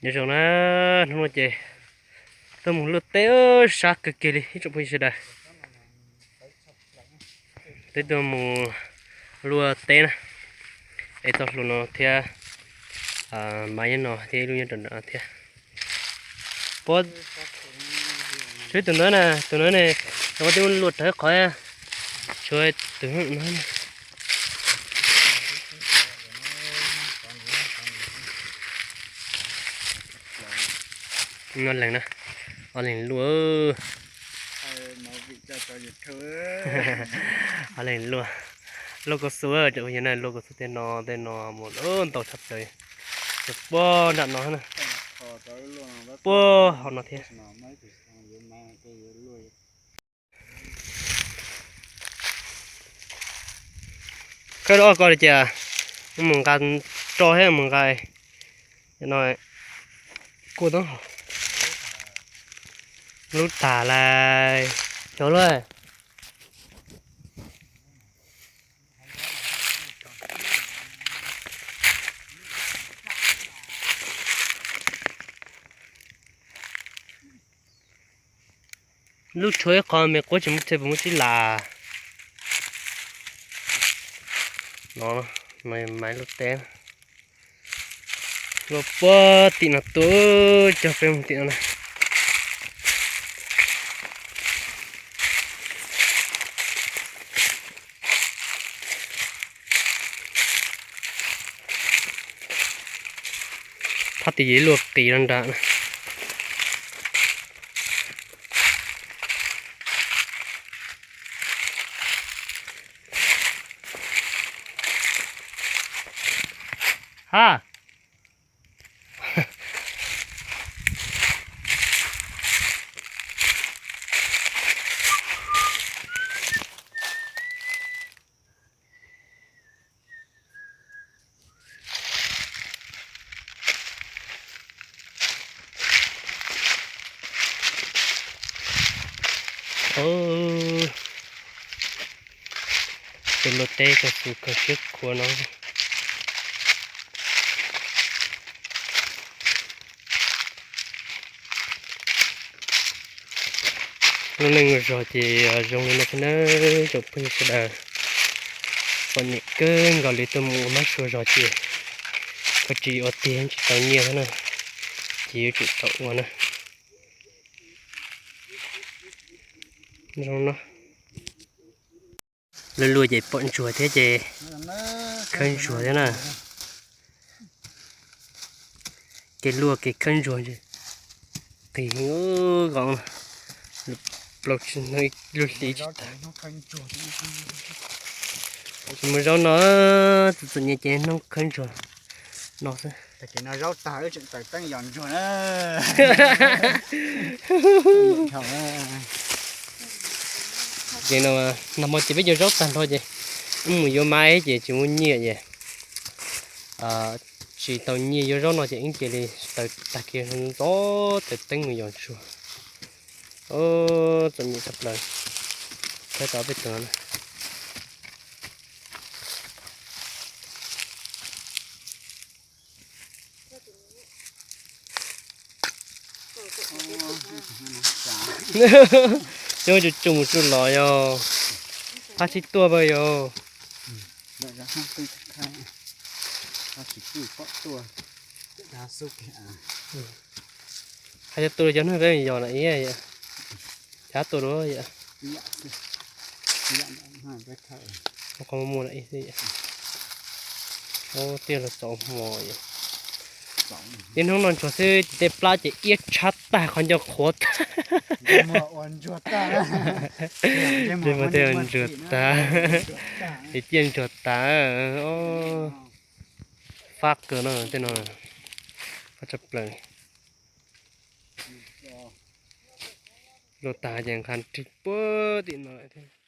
Nyob zoo na, hnub no ces tuaj mus luaj teb sab kawg kiag li ib tsoom phooj ywg sawv daws. Twb tuaj mus luaj teb na, es txoj hlua no thiab, mas nyob no thiab ib lub nyob rau nram no thiab. Puab, tshuav tus ntawd na, tus ntawd ne, rau qhov twb luaj rawv qhov, tshuav tus no. Ob leeg na, ob leeg luaj. Ob leeg luaj, luaj kaus xu, cov phooj ywg na, luaj kaus xu tej no tej no mus ntau tshaj plaws. Puag nram no na, puag hauv no thiab. Khawb rau ob ko li cas, mus nqa roj thiab mus nqa no kuj tau. Lub tag lawm, xyov lawm. Lub tshuav ib qho me quab tsis muaj tseg puas muaj sib las. No, no maiv lub teb. Luaj puag tim no tuaj, cog peb mus tim no na. Phab tim yim luaj qis rau nram na. Ha, tus luaj teb kawg xus kawg siab khuav no. Lub neej lub zog ces zoo li no xwb nawb tsoom phooj ywg sawv daws. Pom niam kawg nkaus li tuaj mus ua mab sua zog ces koj tsis ua tiag tsis tau nyiaj thiab na, ces yuav tsum tau ua na. Zoo no. Luaj luaj ces pom ntsuag thiab ces khawb ntsuag thiab na. Kev luaj kev khawb ntsuag, qis heev, zoo plaub tsis hnub lub hli tsis tag. Tsis mus zaub no, txom txom nyem ces hnub khawb ntsuag no xwb. Tag kis no zaub tag wb tseem taws teeb yos ntsuag na. Ces no, nag hmo ces peb cov zaub tag nrho ces wb mus yuav maiv ces tsis muaj nyiaj ces tsis tau nyiaj yuav zaub no ces wb cia li taws tag kis ntxov taws teeb mus yos ntsuag. Txom nyem tshaj plaws, khawb tau peb tug no na. Cov tsuj tsuj mus tsuj los yog, hab sib tuaj pab yog. Hab cov tuaj cov neeg peb yog na ib, chav tuaj dua yom. Qhov muaj muaj na ib xwb yom. Tiaj los txaus hmo yom. Tib hnub no ntsuag xwb ces tej plab ces iab tshab tag qhov ncauj qhuav tag. Tej muag tej ntsuag tag, es ciaj ntsuag tag. Fab kawg no tej no, fab tshaj plaws. Luaj tag ces nqa rig puag tim no lawm thiab.